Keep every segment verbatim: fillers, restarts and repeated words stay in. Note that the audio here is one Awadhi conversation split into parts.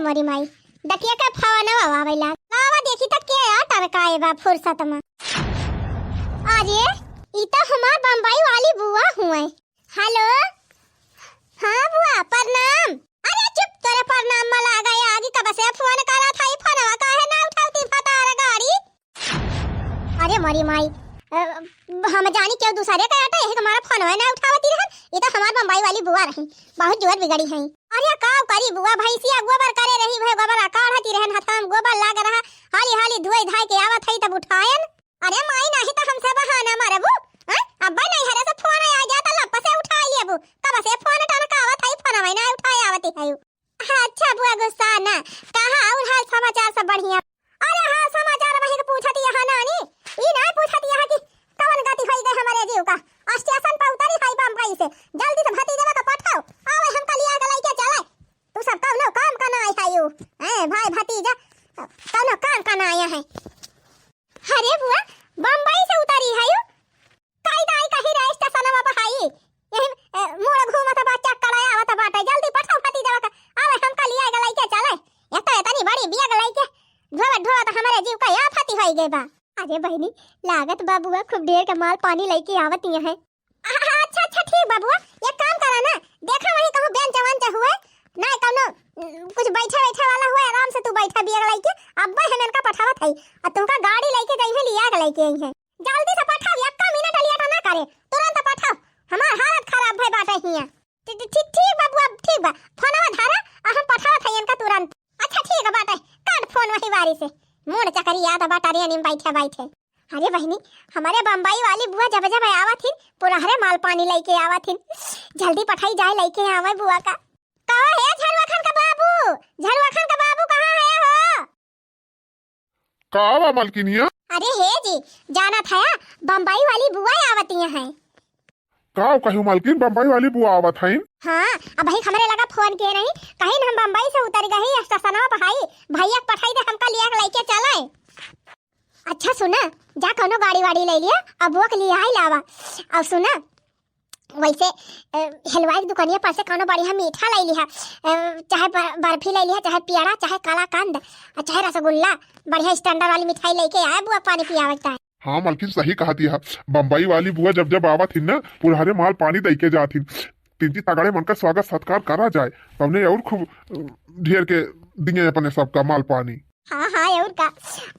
अरे माई, दकिया के फोनवा आवे लाग। लावा देखी त के आ टरकाए बा फुर्सत में। अरे, ई त हमार बम्बई वाली बुआ हुए। हेलो, हाँ बुआ, प्रणाम। अरे चुप, तोरे प्रणाम में लागा आगी, कब से फोन करत हई, फोनवा काहे ना उठावती भतार गाड़ी? अरे मोरी माई, अ, हम जानी केहू दूसरे का आटा, यही हमारा फोनवा ना उठावती रहन। ई त हमार बम्बई वाली बुआ रही, बहुत जोर बिगड़ी है। अरे का करी बुआ, भैंसिया गोबर करे रही, वह गोबर काढ़ती रहन, हथवा में गोबर लाग रहा, हाली हाली धोई धाई के आवत हई तब उठायन। अरे माई, नाही त हमसे बहाना मारबू, हैं? अब्बा नैहरे से फोन आ जात, लप से उठाई लेबू। कब से फोन टनकावत हई, फोनवा ना उठाए आवती हई। अच्छा बुआ, गुस्सा ना। कहाँ और हाल समाचार सब बढ़िया? अरे हाल समाचार वही के पूछत यहाँ नानी, ई ना पूछत यहाँ कि कवन गति होई गई हमारे जीव का। स्टेशन पर उतरी हई बम्बई से, जल्दी से भतीजवा का पठाओ, आवे हमका लिया के लइके चले। तू सब कौनो काम का ना आए हई, हैं भाई भतीजा, कौनो काम का ना आया है। अरे बुआ, बम्बई से उतरी हई? काई दाई कही रहे स्टेशनवा पर हई, यही, ए, मोड़ घूमत बा, चक्कर आवत बाटे, जल्दी पठाओ भतीजवा का, आवे हमका लिया के लइके चले। एक तो इतनी बड़ी बैग लइके ढोवत ढोवत हमारे जीव का आफती होई गई बा। अरे बहिनी, लागत बा बुआ खूब ढेर के माल पानी लइके आवत ही है। आ, अच्छा अच्छा ठीक बा बुआ, एक काम करा ना, देखा वहीं कहूँ बेंच वेंच हुए, ना कौनो, उम, कुछ बैठे बैठे वाला हुए, आराम से तू बैठा बैग लइके, अब्बा हम इनका पठावत हई, और तुमका गाड़ी लइके जइहे, लिया के लइके आई है। जल्दी से पठाओ, एक्का मिनट लेट ना करे, तुरंत पठाओ, हमार हालत खराब भई बाटे हियां। ठी-, ठी-, ठीक, ठीक बा बुआ, ठीक बा, फोनवा धरा, आ हम पठावत हई इनका तुरंत। अच्छा ठीक बाटे, काट फोन वही बारी से, मूड़ चकरी याद बाटा रे नीम बैठे बैठे। अरे बहिनी, हमारे बम्बई वाली बुआ जब जब आवत हिन, पुरहरे माल पानी लइके आवत हिन, जल्दी पठाई जाए लइके आवे बुआ का। कहो हे झरुआ खान का बाबू, झरुआ खान का बाबू कहाँ है हो? का बा मलकिनिया? अरे हे जी, जानत हया, बम्बई वाली बुआ आवतिया हैं। का कहू मलकिन, बम्बई वाली बुआ आवत हईन? हाँ, अबही हमरे लगा फोन किए रही, कहिन हम बम्बई से उतर गई, स्टेशनवा पर हई, भैया के पठाई दे, हमका लिया के लइके चले। अच्छा सुना, जा कौनो गाड़ी वाड़ी ले लिया, अब बुआ के लिए आई लावा। और सुना, वैसे, अ, हलवाई के दुकानिया पर से कौनो बढ़िया मीठा ले लिहा, अ, चाहे बर-, बर्फी ले लिहा, चाहे पेड़ा, चाहे कलाकंद, अ, चाहे रसगुल्ला, बढ़िया स्टैंडर्ड वाली मिठाई लेके आए बुआ, पानी पियावे के ताई। हाँ मलकिन, सही कहत हिया, बम्बई वाली बुआ जब जब आवत हिन ना, पुरहरे माल पानी दई के जात हिन। तिनची तगड़े मन का स्वागत सत्कार करा जाए, तबने और खूब, अ, ढेर के दिए अपने सबका माल पानी। हाँ, हाँ, और का।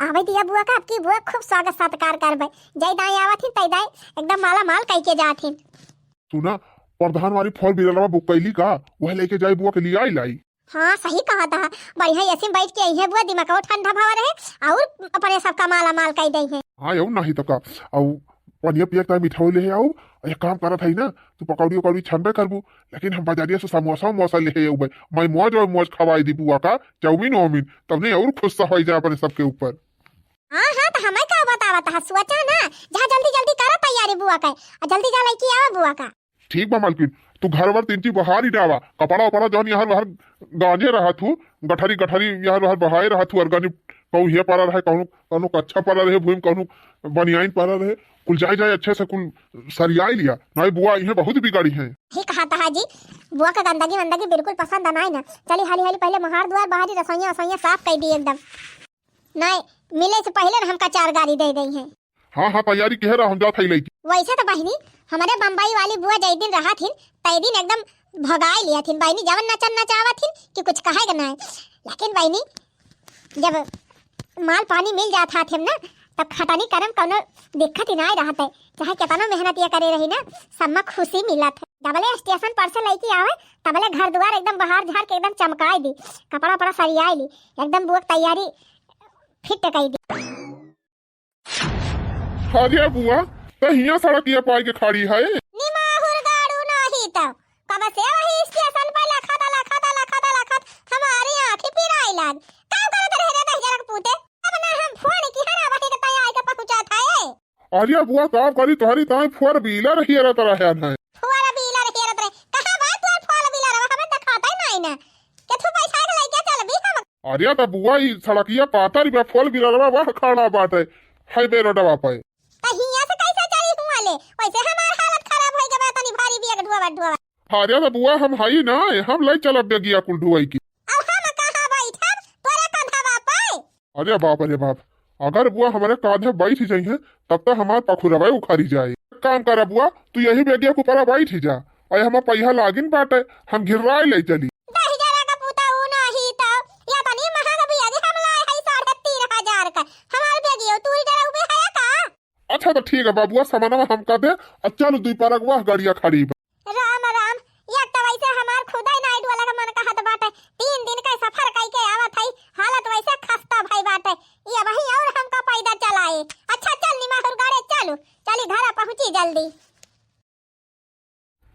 आवे दिया बुआ का, आपकी बुआ खूब स्वागत सत्कार करबे। जय दाई आवत हिन, तय दाई एकदम माला माल कई के जात हिन। सुना, प्रधान वाली four wheeler बुक कैली का? वह लेके जाई बुआ के लिए आई लाई। हाँ, सही कहत हा। बढ़िया एसी में बैठ के अइहे बुआ, दिमागो ठंडा भवा रहे और अपने सबका माला माल कई दइहे। हाँ, और नहीं तो का। और पनिया पिया के ताई मिठाई ले आओ। एक काम करत है ना, तू पकौड़ी उकौड़ी छनबे करबू, लेकिन हम बाजारिया से समोसा उमोसा ले अउबे। मैं मौज और मौज खवाई दी बुआ का, चाउमीन वाउमीन, तबने और खुश होई जाए अपने सबके ऊपर। हाँ, हाँ, तो हमें का बतावत हा, सोचा ना, जा जल्दी जल्दी करा तैयारी बुआ का, और जल्दी जा लइके आवा बुआ का। ठीक बा मालकिन, तू घर वर तीन चीज बहार ही डावा, कपड़ा उपड़ा जौन यहाँ बाहर गांजे रहत हूँ, गठरी गठरी यहाँ बाहर बहाए रहत हूँ, और गानी कहूँ हे पड़ा रहे, कहूँ कहूँ कच्छा पड़ा रहे, भूमि कहूँ बनियाइन पड़ा रहे, कुल जाए जाए अच्छे से कुल सरियाई लिया, नहीं बुआ इहे बहुत बिगाड़ी है। ही कहा था जी, बुआ का गंदगी वंदगी बिल्कुल पसंद नहीं ना। चली हाली हाली पहले मोहार दुआर बहारी, रसोइया वसोइया साफ कर दी एकदम। नहीं, मिले से पहले ना हमका चार गारी दे दई है। हाँ, हाँ, तैयारी किहे रहा, हम जात हई लइके। वैसे तो बहिनी, हमरे बम्बई वाली बुआ जय दिन रहा थिन, तय दिन एकदम भगाए लिया थिन बहिनी, जवन नचन नचावा थिन कि कुछ कहे के ना है। लेकिन बहिनी, जब माल पानी मिल जात हाथ में ना, तब खटनी करम कौनो दिक्कत ही ना रहत है। चाहे कितनो मेहनत ये करे रही ना, सब में खुशी मिलत है। जबले स्टेशन पर से लइके आवे, तबले घर दुआर एकदम बहार झार के एकदम चमकाए दी, कपड़ा उपड़ा सरियाए ली, एकदम बुआ के तैयारी फिट कई दी। अरे बुआ, त हियां सड़किया पाई के खड़ी है। निमाहुर गाड़ू नाही त कब से वही स्टेशन पर लखत, लखत, लखत, लखत हमारी आँखी पिराई लाग। का करत रहे रे दहिजरा के पूते? अब ना हम फोन की हरा वही के तैयार के पहुँचा था ए। अरे बुआ, का करी, तोहरी ताई four wheeler हेरत रहे हैं। Four wheeler हेरत रहे? कहाँ बा तोर four wheeler? अब हमें देखाता ही नहीं ना। के तू बैठा के लेके चल भी हम। अरे त बुआ, ई सड़किया पातर बा, four wheeler बा, वह खड़ा बाटे highway रोडवा पे। त हियां से कैसे चली हुआ ले? वैसे हमार हालत खराब होई गबा, तनी भारी बैग ढोवा ढोवा। अरे त बुआ, हम हई ना, हम ले चलब बैगिया कुल ढोई की। अब हम कहाँ बैठा? अरे बाप, अरे बाप, अगर बुआ हमरे कांधे बैठ जइहें, तब तो हमार पखुरवे उखरी जाए। एक काम करा बुआ, तू यही बेगिया के ऊपरा बैठ जा, अउर हमार पहिया लागिन बाटे, हम घिर्राए ले चली। दहिजरा का पुता ऊ नाही तो, या तनी महंग बिया जे हम लाए हई साढ़े तीन हजार का, हमार बेगियो तू ही डरा उबे है का? अच्छा तो ठीक है बबुआ, समनवा हम कह दे, अब चल दुई परगवा गड़िया खड़ी बा। राम राम, या तो वैसे हमार खुदे night वाला का मन कहत बाटे, तीन दिन का सफर कई के आवत हई, हालत वैसे खस्ता भई बाटे, ये वही और हमका पैदल चलाए। अच्छा चल निमाहुर गाड़े चलू, चली घरा पहुँची जल्दी।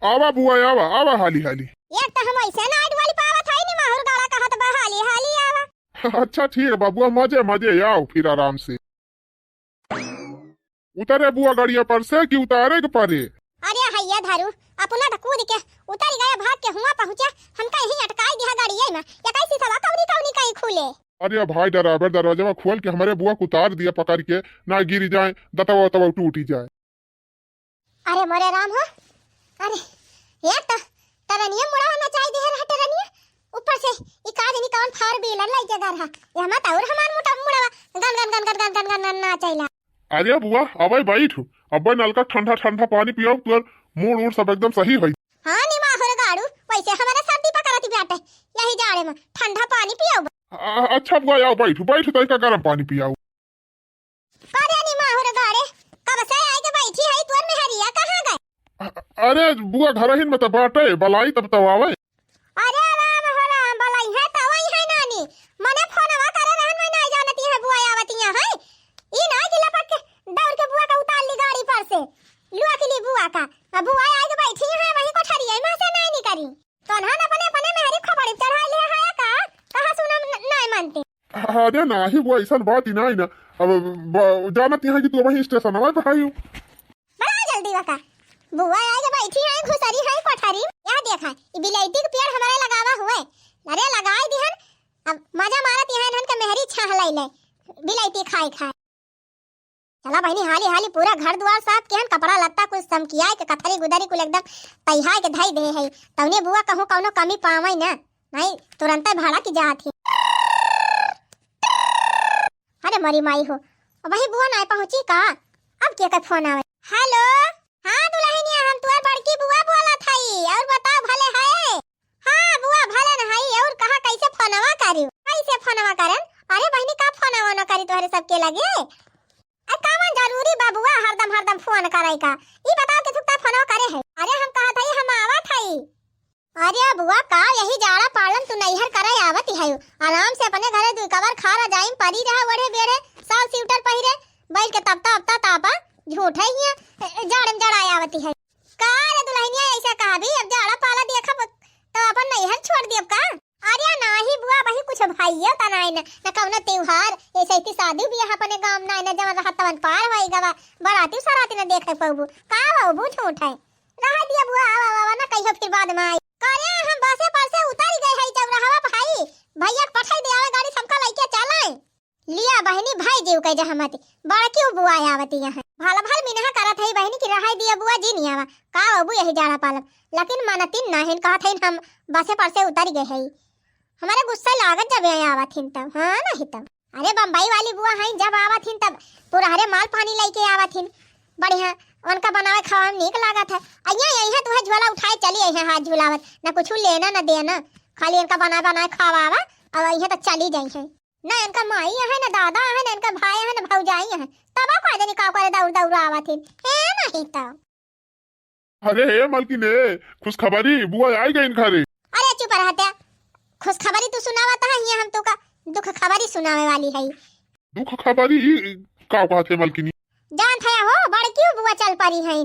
आवा बुआ, आवा, आवा हाली हाली। एक तो हम ऐसे night वाली पावत हई, निमाहुर गाड़ा कहत बा हाली हाली आवा। अच्छा ठीक है बबुआ, मजे मजे आओ फिर आराम से। उतरे बुआ गड़िया पर से कि उतारे के परे? अरे हैया धरू, अपना तो कूद के उतर गया, भाग के हुआ पहुँचा, हमका यहीं अटकाई दिया गड़िया में। या कैसी सवा कौनी कौनी कहीं खुले। अरे भाई driver, दरवाजा खोल के हमारे बुआ को उतार दिया पकड़ के, ना गिर जाए, दतवा उतवा टूटी जाए। अरे मोरे राम हो, अरे ये तो तरनिया मुड़ा होना चाहिए रहा, तरनिया ऊपर से ई का जानी कौन four wheeler लाई के घर हा, ये मत और हमार मोटा मुड़वा गन गन गन गन गन गन गन गन ना चाहिला। अरे बुआ, अबे बैठ, अबे नलका ठंडा ठंडा पानी पियाओ, तुअर मूड़ उड़ सब एकदम सही होई। हाँ निमाहुर गाड़ू, वैसे हमारे सर्दी पकड़ती बाटे, यही जाड़े में ठंडा पानी पियाओ। आ, अच्छा बुआ, आओ बैठ, बैठ, तनिका गरम पानी पियाओ। अरे निमाहुर गाड़े, कब से आई के बैठी है, तोर मेहरिया कहाँ गए? अ-, अरे बुआ, घर ही में तो बाटे, बलाई तब तो आवे। अरे राम हो राम, बलाई है तो वही है नानी। मने फोनवा करे रहन, मैं नहीं जानती है बुआ आवतिया है। ई ना कि लपक के दौड़ के बुआ का उतार ली गाड़ी पर से। लुआ के ली बुआ का। अब बुआ आई के बैठी है वही कोठरिया में से नहीं निकली। तोन्हन अपने, अपने मेहरी खोपड़ी चढ़ाई ले है का? कहा सुनम न-, नहीं मानते। अरे नाही बुआ, ऐसन बात ही नाही ना। अब ब-, जानत यहाँ कि तू वहीं स्टेशन आवे भाई। बड़ा जल्दी बका। बुआ आई के बैठी है, घुसरी है कोठरी। यह देखा, ई बिलायती के पेड़ हमारे लगावा हुए। अरे लगाई दिहन, अब मजा मारत यहाँ इन्हन के मेहरी छाह लाई ले। बिलायती खाए खाए। चला बहिनी, हाली हाली पूरा घर दुआर साफ किहन, कपड़ा लत्ता कुल समकियाए के, कथरी गुदरी कुल एकदम तैहाए के धई दे है। तौने बुआ कहूँ कौनो कमी पावे ना, नहीं तुरंते भाड़ा की जात ही। अरे मरी माई हो, अब वही बुआ ना पहुँची का? अब के का फोन आवे? हेलो, हाँ दुल्हनिया, हम तुअर बड़की बुआ बोलत हई, और बताओ भले है? हाँ बुआ, भले न हई, और कहा कैसे फोनवा करी? कैसे फोनवा करन? अरे बहिनी, का फोनवा न करी तोहरे सबके लगे? आ कवन जरूरी बा बुआ हरदम हरदम फोन करे का? ई बताओ कि थुकता फोनवा करे है। अरे हम कहत हई हम आवत हई। अरे बुआ का यही जाड़ा पालन तू नैहर करे आवत है? आराम से अपने घरे दुई कवर खारा जाइम परी रहा ओढ़े बेढ़े साल स्वेटर पहिरे बैल के तपता अपता तापा झूठ है हियां जाड़े में जड़ाए आवत है। का रे दुल्हनिया, ऐसे कहबी? अब जाड़ा पाला देखब तो अपन नैहर छोड़ देब का? अरे नाही बुआ, वही कुछ भाइयो त नाही न, न कौनो त्योहार, ऐसे इतनी शादी बियाह अपने गांव नाही न, जवन रहत तवन पार होई गवा, बराती सराती न देखे पौबू, का बाबू झूठ है? रह दिया बुआ, आवा, आवा, आवा, ना कहियो फिर बाद में आई। करे हम बसे पर से उतर गए है चौराहा भाई, भैया के पठाई दे आवे गाड़ी, सबका लइके चलाए। लिया बहिनी, भाई जीव के जहमती, बड़की बुआ आवती यहाँ। भल भल मिनहा करत है बहिनी कि रहाई दिया बुआ जी नहीं आवा, का अबू यही जाड़ा पालब, लेकिन मानतीन नाहिन, कहत है हम बसे पर से उतर गए है। हमारे गुस्सा लागत जब यहाँ आवत हिन तब, हाँ नहीं तब। अरे बम्बई वाली बुआ हैं, जब आवत हिन तब पूरा हरे माल पानी लेके आवत हिन, बढ़िया उनका बनावे खावा में नीक लागत है। अइया यही है तुहे झोला उठाए चली आई है हाथ झुलावत, ना कुछ लेना ना देना, खाली इनका बनाए बनाए खावावा और यही तो चली जाई है। ना इनका माई है, ना दादा है, ना इनका भाई है, ना भौजाई है, तब का जानी का करे दौड़ दौड़ आवत है। हे नहीं तो। अरे हे मलकिन, ए खुशखबरी, बुआ आई गई घरे। अरे चुप रहत्या, खुशखबरी तू सुनावत है, यहाँ हम तो का दुख खबरी सुनावे वाली है। दुख खबरी? ई का कहत है मलकिनी? जानत है हो, बड़की बुआ चल पड़ी हैं,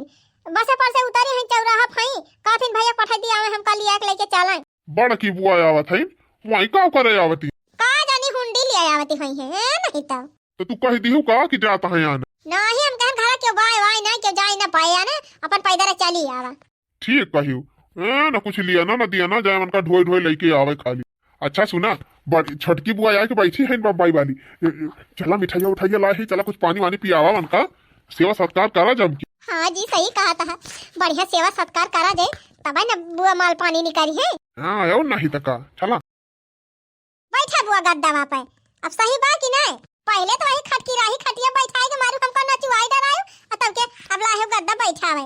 बसे पर से उतरी हैं चौराहा फई, कहथिन भैया पठा दिया, हमका लिया के लेके चलें। बड़की बुआ आवत है, वहीं का करे आवती? का जानी हुंडी ले आवती हुई है, ए, नहीं तो। तो तू कह दिहु का कि जात है आने? नहीं, हम कहन घरा क्यों बाय वाय ना, क्यों जाए ना पाए आने, अपन पैदल चली आवा। ठीक कहियो, ए, ना कुछ लिया ना, ना दिया ना, जाए उनका ढोए ढोए लेके आवे खाली। अच्छा सुना, बड़-, छोटकी बुआ आके बैठी है बम्बई वाली, ए, ए, चला मिठाइया उठाइया ला है, चला कुछ पानी वानी पियावा उनका, सेवा सत्कार करा जम के। हाँ जी, सही कहत है, बढ़िया सेवा सत्कार करा जाए, तब ना बुआ माल पानी निकारी है। हाँ, और नहीं तो का, चला। बैठा बुआ गद्दावा पे, अब सही बा कि नहीं? पहिले तो वही खटकी रही, खटिया बैठाए के मारू हमको नचुआई डरायो, आ तब के अब लाहे गद्दा बैठावे।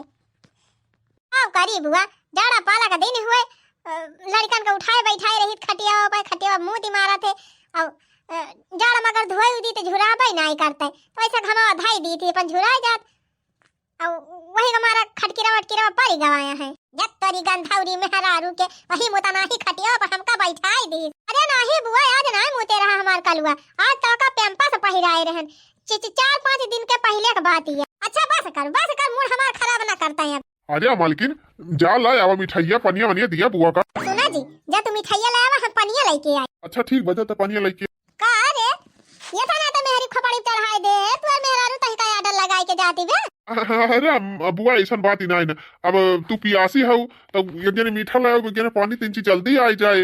का करी बुआ, जाड़ा पाला का दिन हुए, अ, लड़िकन के उठाए बैठाए रही खटिया पे, खटिया मुँह दी मारत है। अब, अ, जाड़ा मगर धोए उदी तो झुराबे नाई करते, तो ऐसे घमा धाई दी थी, अपन झुराए जात। अब वही हमारा खटकिरा वटकिरा पड़ी गवाया है। जब तोरी गंधौरी मेहरारू के वही मुतना ही खटिया पर हमका बैठाई दी। अरे नाही बुआ, आज नाही मुते रहा हमार कलुआ, आज तो का पैम्पस पहिराए रहन। च-, च-, चार पाँच दिन के पहिले के बात ही है। अच्छा बस कर, बस कर, मूड हमार खराब ना करता है। अरे मालकिन, जा ला आवा मिठाइया, पनिया वनिया दिया बुआ का। सुना जी, जा तू मिठाइया ले आवा, हम पनिया लेके आए। अच्छा ठीक बा, जा त पनिया लेके। का रे, ये था ना तो मेहरी खोपड़ी चढ़ाई दे, तू मेहरारू तही का आर्डर लगाई के जाती बे। अरे अम, बुआ ऐसन बात ही ना है ना। अब तू पियासी हऊ, तो एक जने मीठा लाओ, एक जने पानी, तीन चीज जल्दी आई जाए,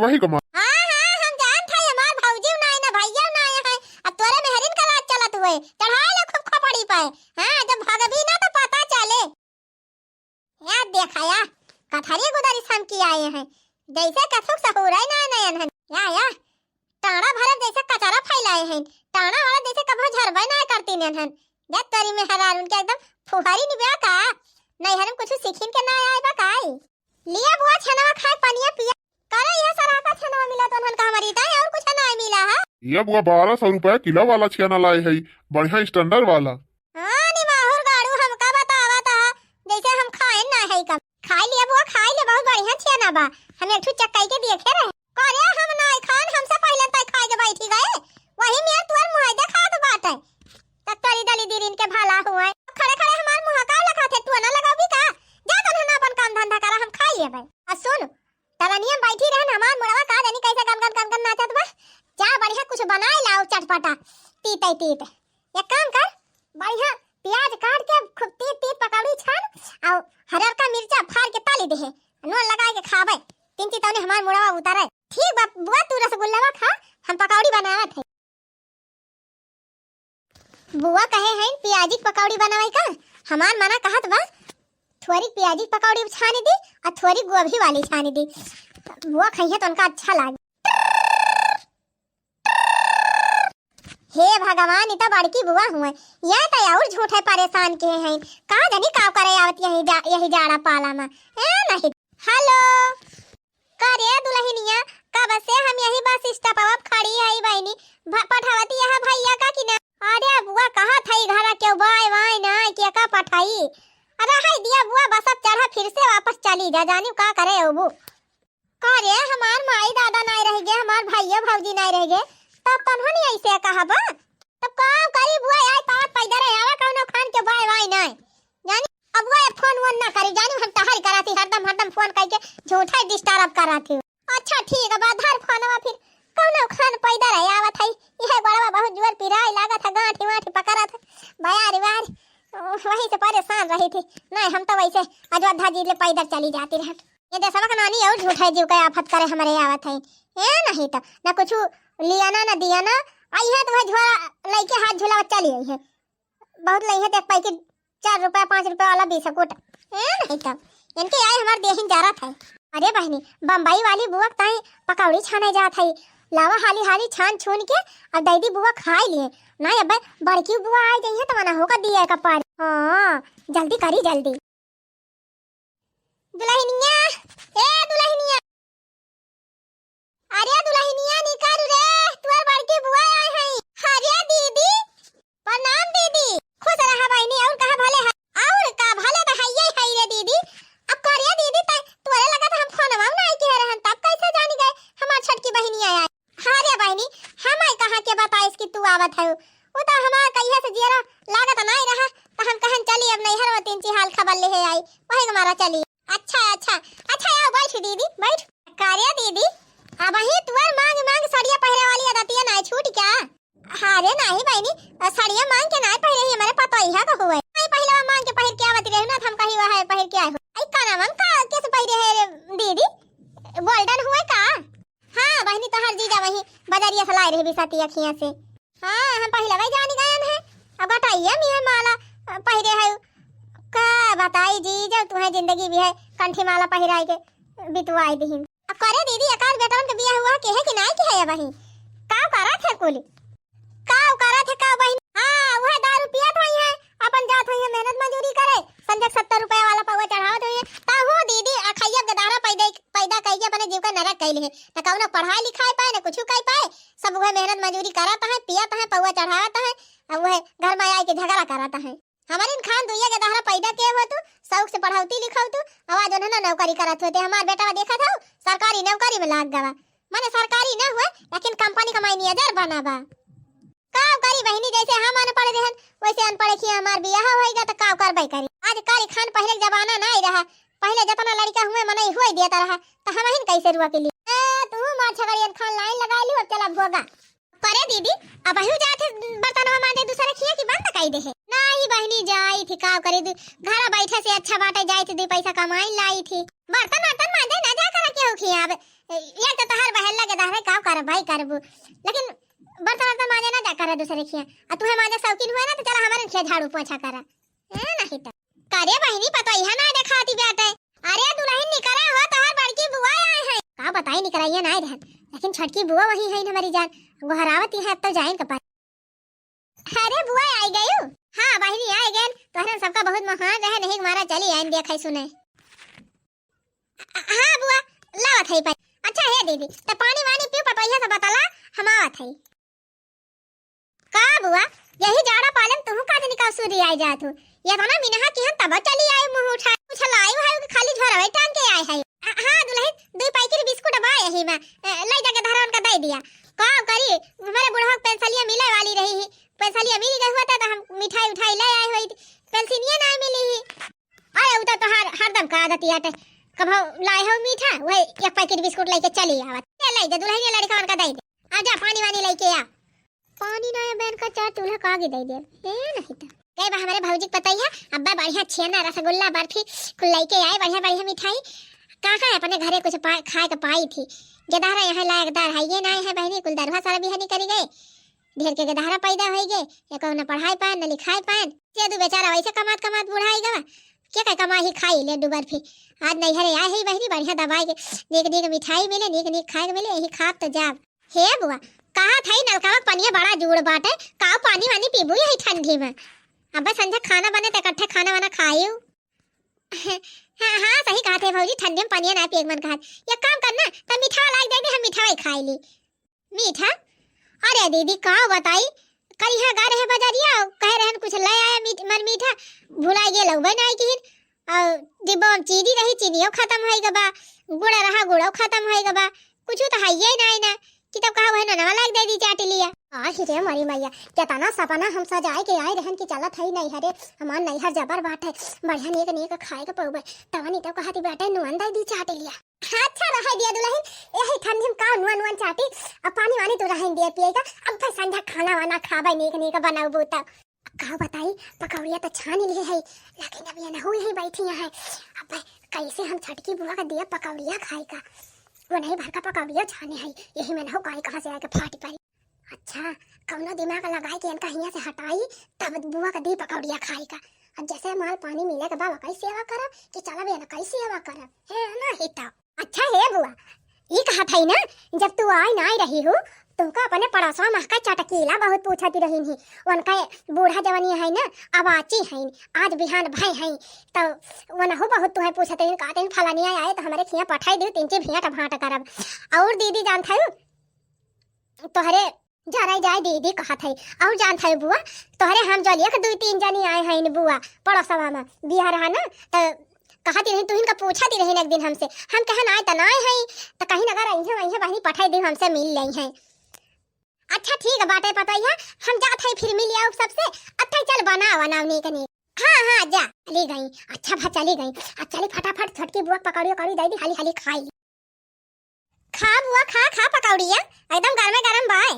वही कमा। हाँ, हाँ, हम जानत हई, हमार भौजी ना है ना, भैया ना है, अब तोरे मेहरिन का राज चलत हुए, चढ़ाए ले खूब खोपड़ी पे। हाँ, जब भगबी ना तो पता चले। या देखा या, कथरी गुदरी समकी आए हैं, जैसे कथुक सहूरे ना नयन हन। या, या, टाड़ा भरत जैसे कचरा फैलाए हैं, टाड़ा भरत जैसे कभो झरबे ना करती नयन हन। जब तोरी मेहरारून के एकदम फुहरी निबा का, नैहर में कुछ सीखिन के ना आए बा काई। लिया बुआ छनवा खाए पनिया पिया। करे यह सराका छनवा मिला तो उन्हन का हमारी ताई और कुछ ना मिला है। ये बुआ बारह सौ रुपया किलो वाला छेना लाए है, बढ़िया स्टैंडर्ड वाला। हाँ, निमाहुर गाड़ू हमका बतावत ह, जैसे हम खाए ना है कम। खाई लिया बुआ, खाई ले, बहुत बढ़िया छेना बा। हम एक ठो चक्काई के देखे रहे। करे हम ना खान, हमसे पहले तय खाए के बैठी गए। वही में तुअर मुँह देखात बाटे। तब तोरी दली दीरिन के भला हुए। खड़े खड़े हमार मुँह का लखात है, तू ना लगाबी का? जा तन हम अपन काम धंधा करा, हम खाई लेबे। आ सुन, तरनिया बैठी रहन, हमार मुड़वा का जानी कैसे गनगन गनगन नाचत बा। जा बढ़िया कुछ बनाए लाओ चटपटा, तीते तीते। एक काम कर, बढ़िया प्याज काट के खूब तीत तीत पकौड़ी छान, और हरियरका मिर्चा फाड़ के तली देहे, नून लगाए के खाबे। तीन चीज तौने हमार मुड़वा उतारे। ठीक बा बुआ, तू रसगुल्लावा खा, हम पकौड़ी बनावत है। बुआ कहे हैं प्याजी के पकौड़ी बनावे का, हमार मना कहत बा थोरी प्याजी के पकौड़ी छानी दी और थोरी गोभी वाली छानी दी। बुआ खइहे तो उनका अच्छा लागे। हे भगवान, ई त बड़की बुआ हुए, यह त और झूठे परेशान के हैं। का जानी का करे आवत यही जा, यही जाड़ा पाला में। ए नहीं। हेलो, का रे दुलहिनिया, कब से हम यही बस स्टॉपवा पे खड़ी हई बहिनी, भ-, पठावती यह भैया का कि ना? अरे बुआ, कहा थई घरा केहू बाय वाय ना, के का पठाई? अरे हाय दिया बुआ, बस अब चढ़ा फिर से वापस चली जा, जानी का करे अबू। का रे, हमार माई दादा नाय रह गए, हमार भैया भौजी नाय रह गए, तब तन्हन ऐसे कहबा? तब का करी बुआ, आई पावत पैदल आवा, कौनो खान के बाय वाय नाय। जानी, अब वो फोन वोन ना करी, जानी हम तहरी कराती, हरदम, हरदम फोन करके झूठा डिस्टर्ब कराती। अच्छा ठीक बा, धर फोनवा फिर, कौनो खान पैदल आवत है, यह गोड़वा बहुत जोर पिराए लागत है, गांठी वाठी पकड़त है, बयारी वारी, वही से परेशान रही थी। नहीं, हम तो वैसे अयोध्या जी ले पैदल चली जाती रहन। ये देशवा के नानी और झूठा जीव के आफत करे हमरे आवत है। ए नहीं तो, ना कुछ लियाना, ना दियाना, आई है तो वह झोला लइके हाथ झुलावत चली आई है। बहुत लई है तो एक पैकेट चार रुपया, पाँच रुपया वाला बिस्कुट। ए नहीं तो, इनके आए हमार देहिन जारत है। अरे बहिनी, बम्बई वाली बुआ के ताई पकौड़ी छाने जात है। लावा हाली हाली छान छून के अब दैदी बुआ खाई लिए। नहीं अबे बड़की बुआ आ जाई है तो मना होकर दिए का पार। हाँ, जल्दी करी, जल्दी। दुलहिनिया, ए दुलहिनिया। अरे दुलहिनिया निकर रे, तुअर बड़की बुआ आए हैं। अरे दीदी, प्रणाम दीदी। खुश रहा बहिनी, और कहा भले है? और का भले तो है ये है रे दीदी। अब करे दीदी, त तोरे लगा था हम फोनवा ना आई के रहन, तब कैसे जानी गए हमार छोटकी बहिनी आया? हाँ रे बहिनी, हम आई कहाँ के बताइस कि तू आवत है? वो तो हमार कहिए से जियरा लागत नहीं रहा, तो हम कहन चली अब नैहर में तीन ची हाल खबर ले आई, वही हमारा चली। अच्छा, अच्छा, अच्छा, आओ बैठ दीदी, बैठ। का रे दीदी, अब ही तुअर मांग मांग सड़िया पहिरे वाली आदतिया ना छूट क्या? हाँ रे, नहीं बहिनी, सड़िया मांग के ना पहिरे ही हमारे पतोहिया का हुए। नहीं पहिलवा मांग के पहिर के आवत रहे ना, हम कही वह है पहिर के आए हो। आई का नाम का कैसे पहिरे है रे दीदी? गोल्डन हुए का? हाँ बहिनी, तोहर जीजा वही बजरिया से लाए रहे बिसाती अखियाँ से। हाँ, हम पहिलवा जानी गयन है। अब गटाइया में है माला, अ, पहिरे है। का बताई जीजा, तुम्हें जिंदगी भी है, कंठी माला पहिराए के बितवाए दिहिन। अब करे दीदी, एकाध बेटवन के बियाह हुआ के है कि नाई के है अबही? का करत है कुल? का का बहिन? हाँ, उहे दारू पियत होइहैं, अपन जात होइहैं मेहनत मजूरी करे, संझक सत्तर रुपया वाला पौवा चढ़ावत होइहैं। तहूँ दीदी अखैया के दहरा पैदा, पैदा कइके अपने जीव का नरक कइ लिहे। न कउनो पढ़ाई लिखाई पाए, न कुछु कइ पाए, सब उहे मेहनत मजूरी करत हैं, पियत हैं, पौवा चढ़ावत हैं, अब उहे घर में आइके झगड़ा करत हैं। हमरिन खान दुइया के दहरा पैदा किहे हुआ तू, शौक से पढ़ौती लिखौतू, अब आज उन्हन नौकरी करत होते। हमार बेटवा देखत हौ, सरकारी नौकरी में लाग गवा। माने सरकारी न हुए, लेकिन कंपनी का मैनेजर बना बा। का करी बहिनी, जैसे हम अनपढ़ रहन, वैसे अनपढ़ खिया हमार बियाह होइगा, त का करबै करी। आजकल खान पहिले के जमाना नाहीं रहा, पहिले जतना लड़िका हुए मनई हुए देत रहा, त हमहिन कैसे रुआ के लिए। ए, तू मार छगड़ियन खान लाइन लगाइ लिहू, अब चला भोगा। करे दीदी, अबहिउ जात है बर्तनवा मांजे दूसरे खिया कि बंद कइ देहे? नाहीं बहिनी, जाइत ही, का करी, दू-, घरा बैठे से अच्छा बाटे, जाइत ही, दुइ पैसा कमाइ लाइत ही। बर्तन वर्तन मांजे ना जा करा केहू खिया, अब एक तो तोहार बहेल लगे दहरे, का करबै करबू, लेकिन बर्तन वर्तन मांजे ना जा करा दूसरे खिया, आ तुहे मांजे शौकीन हुए ना तो चला हमरे खिया झाड़ू पोछा करा। ए, नाहीं त। करे बहिनी, पतोहिया नाहीं देखाती बाटे। अरे दुलहिन निकरा हो, तोहार बड़की बुआ आए हैं। का बताई, निकरइया नाहीं रहन, लेकिन छोटकी बुआ वही हैं हमरी जान, गोहरावती हैं, अब तो जाइन के पास। अरे बुआ, आइ गयू? हाँ बहिनी, आइ गएन। तोहरे सबका बहुत मोहान रहे, नहीं हमारा चली आइन देखे सुने। हाँ बुआ, लावत है पानी। अच्छा हे दीदी, त पानी वानी पियो, पतोहिया से बतला, हम आवत है। का बुआ, यही जाड़ा पालन तुहू का जनी का सूरी आइ जात हो? ये तना मिनहा कि हम तब चली आए मुँह उठाए। कुछ लाए है कि खाली झोरवे टांग के आए है? हाँ दुलहिन, दुइ पैकेट बिस्कुट बा यही में, ए, ले जाके धरवन का दे दिया। का करी, हमारे बुढ़वा के पेंसिलिया मिले वाली रही ही, पेंसिलिया मिल गई हुआ था तो हम मिठाई उठाई ले आए हुई थी, पेंसिलिया ना मिली ही। अरे उ तो तोहार हरदम का आदत आटे, कभो लाए हो मीठा, वही एक पैकेट बिस्कुट लेके चली आवत। ले, ले जा दुलहिन, लड़िका मन का दे दे। आ जा पानी वानी लेके आ। पानी ना बहन का चार चूल्हा का आगे दे दे। ए नाहीं त। गए बा हमरे भौजी के पतोहिया, अब्बा बढ़िया छेना, रसगुल्ला, बर्फी कुल लेके आए, बढ़िया बढ़िया मिठाई। कहाँ अपने घरे कुछ पा-, खाए के पाई थी। गेदहरा यहाँ लायकदार है ये नाहीं है बहिनी, कुल दरुहा सारा बिहानी करी गए। ढेर के गेदहरा पैदा होई गए, एको न पढ़ाई पाएन, न लिखाई पाएन। से दू बेचारा वैसे कमात कमात बुढ़ाई गवा। के कहे कमाई ही खाई ले डूबर फिर। आज नैहरे आए है बहिनी, बढ़िया दबाई के नीक नीक मिठाई मिले, नीक नीक खाए के मिले, यही खात तो जाब। हे बुआ, कहा था ई नलका में पनिया बड़ा जूड़ बाटे, का पानी वानी पीबू यही ठंडी में? अबे संझा खाना बने त इकट्ठे खाना वाना खायू। हाँ, हाँ, सही कहा थे भौजी, ठंडी में पनिया ना पिए के मन कहत। एक काम करना, त मिठावा लाग दे दे, हम मिठावा ही खाई ली। मीठा? अरे दीदी, का बताई, कल यहाँ गा रहे बजरिया, कहे रहन कुछ ले आया मीठ-, मन मीठा, भुलाई गे लउबे नाई किहिन। और डिब्बा में चीनी रही, चीनियो खतम होई गबा, गुड़ रहा, गुड़ो खतम होई गबा, कुछ तो हइये नाई ना, कि तब कहा वही ननवा लाग दे दी चाटी लिया। आ, हिरे मरी मैया, केतना सपना हम सजाए के आए रहन कि चलत हई नैहरे, हमार नैहर जबर बाटे, बढ़िया नीक नीक खाए के पउबे, तवनी तो कहती बाटे नुअन दे दी चाटी लिया। अच्छा रहे दिया दुलहिन, यही ठंडी में का नुआ नुआ चाटी, अब पानी वानी तो रहन दिया पिए का, अब भाई संझा खाना वाना खाबे नीक नीक बनाबू त। का बताई, पकौड़िया त छान लिए है, लेकिन अब ये न हुई है बैठी यहाँ है। अब भाई कैसे हम छोटकी बुआ का दिया पकौड़िया खाए का, वो नहीं भर का पकौड़िया छाने है, यही में न हो काई कहाँ से आके फाटी पड़ी। अच्छा, कौनो दिमाग लगाई के इनका हियाँ से हटाई, तब बुआ का दी पकौड़िया खाई का। अब जैसे माल पानी मिले के बा, वकई सेवा करब कि चलब या न कई सेवा करब, है ना ही तो। अच्छा हे बुआ, ई कहत हई ना, जब तू आई ना आई रही हो, तुमका अपने पड़ोसवा महका चटकीला बहुत पूछती रही ही, उनका बूढ़ा जवानी है ना, अवाची है, आज बिहान भय है, तो वनहु बहुत तुहे पूछत रही, कहते हैं फलानिया आए तो हमारे खिया पठाई दी, तिनकी भेंट भांट करब। और दीदी जानत है, तोहरे जराई जाए दीदी कहत है। और जानत है बुआ, तोहरे हम जलिया के दुई तीन जनी आए हैं बुआ, पड़ोसवा में बियाह रहा ना, त कहती रही, तुहिन का पूछती रही एक दिन हमसे, हम कहन आए त ना आए हैं, त कहीं अगर अइहे वइहे बहिनी पठाई दी, हमसे मिल लेइहे। अच्छा ठीक बाटे पतोहिया, हम जात है फिर मिल आउब सबसे। अच्छा चल बनाओ बनाओ नीक नीक। हाँ हाँ जा, चली गई। अच्छा भा चली गई, आ चली फटाफट छोटकी बुआ पकौड़ी उकौड़ी दे दी, हाली हाली खाई। खा बुआ खा, खा पकौड़िया, एकदम गरमे गरम बाय।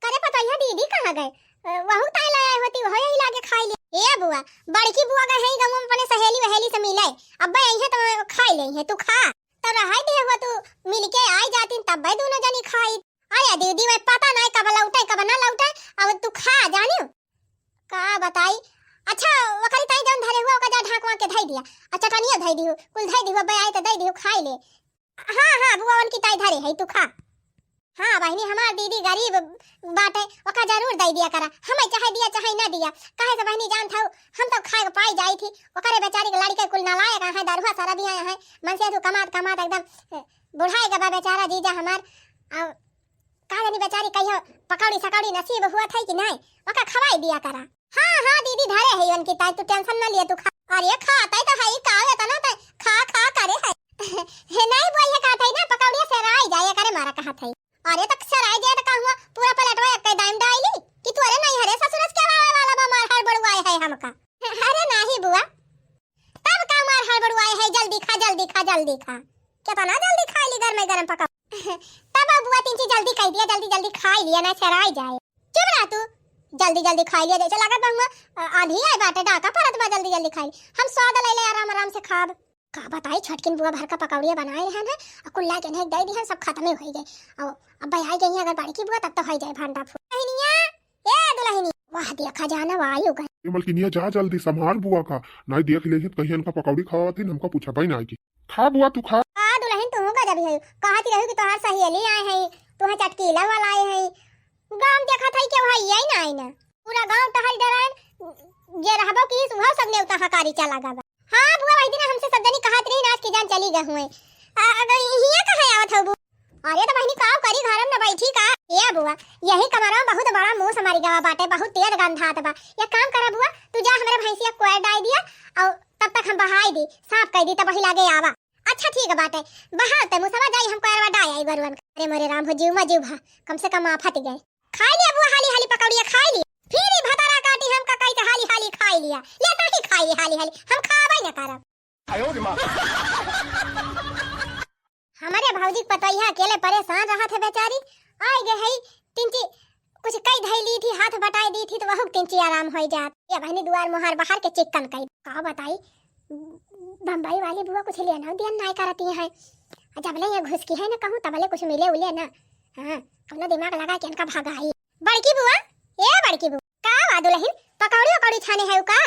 करे पतोहिया दीदी कहाँ गए? अ, वहू ताई ले आए होती, वहू यही लागे खाई ले। ए बुआ, बड़की बुआ गए हैं गाँव में अपने सहेली वहेली से मिले, अब्बे यही तो खाई ले हैं, तू खा। तो रहाई दिए हुआ तू मिल के आई जाती तब भाई दोनों जनी खाई। अरे दीदी मैं पता नहीं कब लौटे कब ना लौटे, अब तू खा जानियो। का बताई। अच्छा वकरी ताई जौन धरे हुआ ओका जा ढाकवा के धई दिया, आ चटनिया धई दियो, कुल धई दियो, अब्बे आई तो दे दियो खाई ले। हाँ, हाँ, बुआ उनकी ताई धरे है, तू खा। हाँ बहिनी, हमार दीदी गरीब बाटे, ओका जरूर दइ दिया करा, हमें चाहे दिया चाहे ना दिया। काहे से बहिनी जानत हऊ, हम तो खाए के पाई जाई थी, ओकरे बेचारी के लड़िके कुल नालायक हैं, दरुआ सरदिया हैं, मन से तू कमात कमात एकदम, ए, बुढ़ाए गबा बेचारा जीजा हमार। और का जानी बेचारी कहियो पकौड़ी सकौड़ी नसीब हुआ था कि नहीं, ओका खवाई दिया करा। हाँ, हाँ, दीदी धरे है उनकी ताई, तू tension ना लिए, तू खा। अरे खात है तो है, का है तना तो खा, खा करे है। हे नहीं बोल है कहत है ना, पकौड़िया से राई जाए करे मारा कहत है। अरे तो से राई जाए तो का हुआ, पूरा पलटवा एक दाइम डाली कि तू अरे नहीं हरे ससुरस के आवे वाला बा, मार हड़बड़ुआए है हमका। अरे नहीं बुआ, तब का मार हड़बड़ुआए है, जल्दी खा, जल्दी खा, जल्दी खा। कितना जल्दी खाई ली गरमे गरम पका। तब अब बुआ तिनची जल्दी कह दिया, जल्दी जल्दी खाई लिया, ना छराई जाए। चुप रह तू, जल्दी जल्दी खाई लिया, जैसे लागत बा हुआ, अ, आंधी आए बाटे, डाका परत बा, जल्दी जल्दी खाई। हम स्वाद ले ले आराम आराम से खाब। का बताई, छोटकिन बुआ भर का पकौड़िया बनाए रहन है, और कुल्ला के नहीं दे दिहन, सब खत्मे हो गए। और अब आई गई है अगर बड़की बुआ, तब तो हो जाए भांडा फूल। बहिनिया, ए दुलहिनी, वाह, देखा जाना, वाह, आयु गए। ए मलकिनिया, जा जल्दी संभाल बुआ का, नहीं देख ले तो कहीं इनका पकौड़ी खावा थी, हमका पूछा भाई ना की। खा बुआ, तू खा। आ दुलहिन, तू गजब है, कहत रही कि तोहार सहेली आए हैं, तुहे चटकीला वाला आए हैं। गांव देखत है कि वहाँ यही ना आए ना, पूरा गांव टहल डराए, जे रहबो की सुहाव सब नेवता हकारी चला गबा। हाँ बुआ, वही दिन हमसे सब जनी कहत रही नाच के जान चली गए हुए। आ, अगर हिया कहाँ आवत हऊ बुआ? अरे तो बहिनी, काव करी, घर में न बैठी का? ए बुआ, यही कमरा में बहुत बड़ा मूस मरी गवा बाटे, बहुत तेज गंधात बा। एक काम करा बुआ, तू जा हमरे भैंसिया कोयर डाई दिया, और तब तक हम बहाई दी, साफ कर दी, तब वही लागे आवा। अच्छा ठीक बाटे, बहाव ते मुसवा जाई, हम कोयरवा डाई आई गरुअन। अरे मोरे राम हो, जीव मा जीव भा, कम से कम आफत गए। खाई लिया बुआ, हाली हाली पकौड़िया खाई लिया। फिर ही भतारा काटी हमका कही तो हाली हाली खाई लिया। ले तो ही खाई ली हाली हाली, हम खाबे न करब। हमारे भौजी के पतोहिया अकेले परेशान रहत है बेचारी। आई गए है तिनची, कुछ कई धई ली थी, हाथ बटाई दी थी तो वहू तिनची आराम हो जात। ये बहनी दुआर मोहार बाहर के चिक्कन कई। का बताई, बम्बई वाली बुआ कुछ लेना दियन नाय करती है। जबले ये घुस की है ना कहूँ तबले कुछ मिले उले ना। हाँ, कौनो दिमाग लगा के इनका भगाई। बड़की बुआ, ए बड़की बुआ, का बा दुलहिन, पकौड़ी उकौड़ी छाने है का?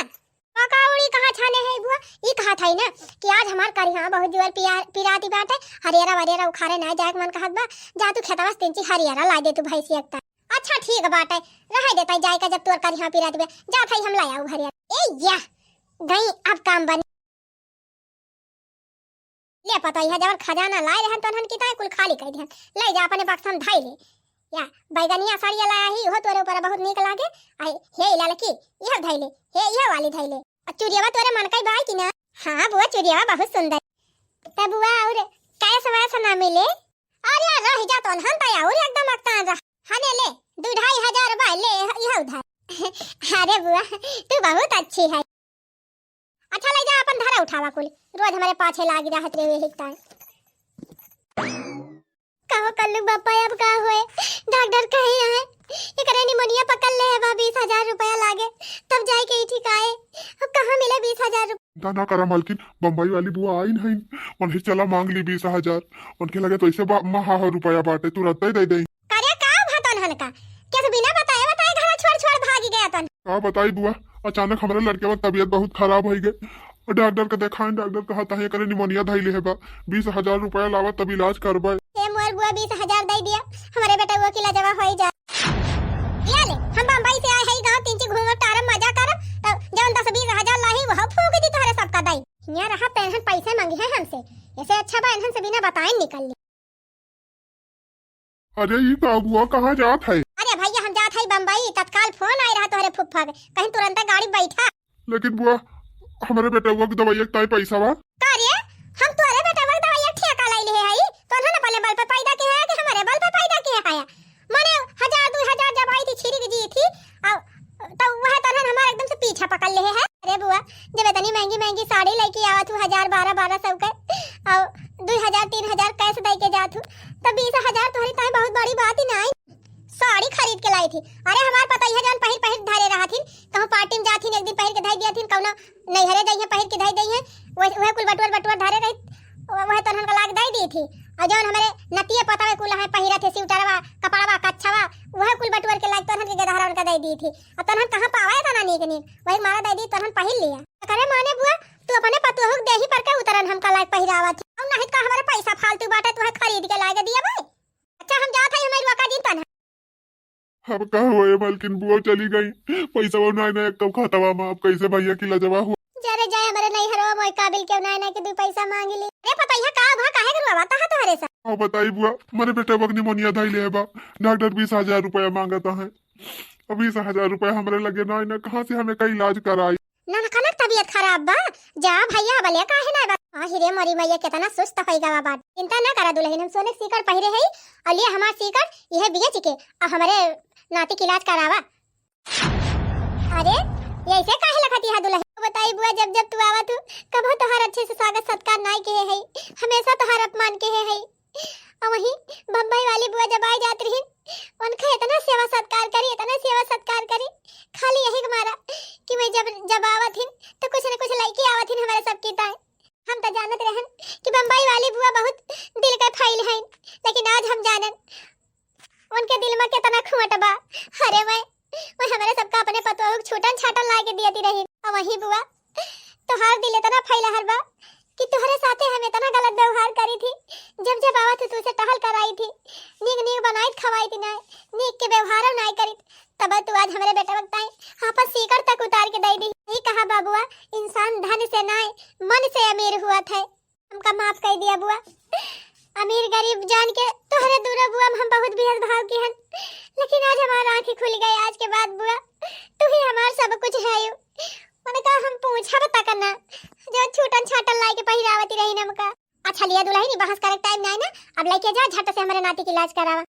पकौड़ी कहाँ छाने है बुआ? ई कहत है ना कि आज हमार करिहा बहुत जोर पिया, पिराती बाटे, हरियरा वरियरा उखाड़े ना जाए के मन कहत बा, जा तू खेतवा से तिनची हरियरा ला दे तू भैंसी एकता। अच्छा ठीक बाटे, रहे देता जाए का, जब तोर करिहा पिराती बा, जात है हम ला आऊ हरियरा। ए या, गई अब काम बनी। ले पतोहिया, जवन खजाना लाए रहन तोहन की ताई कुल खाली कर दिहन। ले जा अपने बक्सा में धई ले। या बैगनिया साड़िया लाया ही, उहो तोरे ऊपर बहुत नीक लागे। आई हे ललकी, इहो धई ले। हे इहो वाली धई ले। आ चुरियावा तोरे मन का बाई की ना? हाँ बुआ, चुरियावा बहुत सुंदर। तब बुआ और कैस वैस ना मिले? अरे रह जा तोहन ताई और एकदम अकतान रह। हने ले, दू ढाई हजार रुपया ले, इहो उधार। अरे बुआ, तू बहुत अच्छी है। अच्छा, ले जा, अपन धरा उठावा कुल, रोज हमरे पाछे लागी रहत रहे एक ताई। कहो कल्लू बापा, अब का होए? डॉक्टर कहे हैं, एकरे निमोनिया पकड़ ले है बा, बीस हजार रुपया लागे, तब जाए के ही ठीक आए। अब कहाँ मिले बीस हजार रुपया? चिंता ना करा मालकिन, बम्बई वाली बुआ आई नहीं, उन्हें चला मांग ली बीस हजार, उनके लगे तो ऐसे बा-, महा हो रुपया बाटे, तुरंत ही दे दे। करे का भा तोहन का? केस बिना बताए बताए घर छोड़ छोड़ भागी गया तोहन। का बताई बुआ, अचानक हमारे लड़के की तबीयत बहुत खराब हो गई। डॉक्टर का देखाएं, डॉक्टर कहत है एकरे निमोनिया धइले है बा, बीस हजार रुपया लावा तब इलाज करबे। ए मोर बुआ, बीस हजार दे दिया, हमारे बेटवा की लजवा होई जा। या ले, हम बम्बई से आए हैं गाँव, तिनची घूमब टारब मजा करब, तो जौन दस बीस हजार लाही वह फूंक दी तोहरे सबका दाई। हियाँ रहा पेन्हन पैसे मांगी है हमसे, ऐसे अच्छा बा इन्हन से बिना बताए निकल ली। अरे ई का बुआ, कहाँ जात है? अरे भैया, हम जात है बम्बई, तत्काल फोन आए रहा तोहरे फुफ्फा के, कहीं तुरंत गाड़ी बैठा। लेकिन बुआ, हमरे बेटवा की दवाई एक ताई पैसा बा। का रे, हम तोहरे बेटवा की दवाई एक ठेका लाई ले है, तो उन्होंने अपने बल पे पैदा किया है कि हमारे बल पे पैदा किया है? मने हजार दू हजार जब आई थी छिड़क जी थी, और तो वह तोहन हमार एकदम से पीछा पकड़ ले है। अरे बुआ, जब इतनी महंगी महंगी साड़ी लेके आवत हूँ, हजार बारह बारह सौ के, और दो हजार तीन हजार कैश दे के जात हूँ, तो बीस हजार तोहरी ताई बहुत बड़ी बात ही नहीं। साड़ी खरीद के लाई थी। अरे हमार पतोहिया जौन पहिर पहिर धरे रहा थी, कहूँ पार्टी में जात थी, एक दिन पहिर के धई दिया थी, कौनो नैहरे जइहे पहिर के धई दइहे, वह, वह कुल बटुअर बटुअर धरे रही, वह, वह तोहन का लाग दई दी थी। और जौन हमारे नतिया पतवे कुल है पहिरा थे, स्वेटरवा, कपड़वा, कच्छवा, वह कुल बटुअर के लाग तोहन के गेदहरा उनका दई दी थी। अब तोहन कहाँ पावा इतना नीक नीक, वही मारा दई दी, तोहन पहिर लिया। करे माने बुआ, तू अपने पतोह के देही पर के उतरन हमका लाग पहिरावा थी। और नहीं का हमारे पैसा फालतू बाटे, तुहे खरीद के लाग दिया भाई। अच्छा हम जात है, हमारी अब का हुआ ये मलकिन, बुआ चली गई, पैसा वो नाय ना एक खातवा में, अब कैसे भैया की लजवा हुआ? जरे जाए हमरे नैहरवा मोय काबिल के नाय ना के दू पैसा मांगी ली। अरे पतैया का भा काहे के रुआवा तहा तोहरे सा? हाँ बताई बुआ, मरे बेटे बक निमोनिया धई ले बा, डॉक्टर बीस हजार रुपया मांगता है। अब बीस हजार रुपया हमरे लगे नाय ना, कहाँ से हमें कई इलाज कराई? ननकनक तबीयत खराब बा, जा भैया बले काहे ना बा? आ हिरे मोरी मैया केतना सुस्त होई गवा बाट। चिंता ना करा दुलहिन, हम सोने के सीकड़ पहिरे हई, और लिए हमार सीकड़ यह बेच के आ हमरे नाती के इलाज करावा। अरे, ये ऐसे काहे लखती है दुलहिन? बताई बुआ, जब जब तू आवा तू, कबो तोहार अच्छे से स्वागत सत्कार नाई किहे हई, हमेशा तोहार अपमान किहे हई। और वहीं बम्बई वाली बुआ जब आई जात रही, उनका इतना सेवा सत्कार करी, इतना सेवा सत्कार करी, खाली यही के मारा कि मैं जब, जब आवत हिन तो कुछ न कुछ लइके आवत हिन हमारे सबकी ताई। हम तो जानत रहन कि बम्बई वाली बुआ बहुत दिल के फैल हैं, लेकिन आज हम जानन उनके दिल में कितना खोट बा। अरे मैं, मैं हमारे सबका अपने पतोह के छूटन छाटन ला के दियती रही। और वही बुआ, तोहार दिल इतना फैलहर बा कि तोहरे साथे हम इतना गलत व्यवहार करी थी। जब जब आवत तू से टहल कराई थी, नीक नीक बनाई खवाई थी, नाय नीक के व्यवहार नाय करी, तब तू आज हमरे बेटा बताई आपन सीकर तक उतार के दे दी। यही कहा बाबुआ, इंसान धन से नाय मन से अमीर हुआ था। हमका माफ कर दिया बुआ। अमीर गरीब जान के तोहरे दूरा बुआ में हम बहुत भेदभाव की हन, लेकिन आज हमार आँखें खुल गई। आज के बाद बुआ तू ही हमार सब कुछ है। उनका हम पूछब तक ना, जो छूटन छाटन लाई के पहिरावती रही हमका। अच्छा लिया दुलहिन, बहस करे टाइम नहीं ना, अब लेके जा झट से हमारे नाती के इलाज करावा।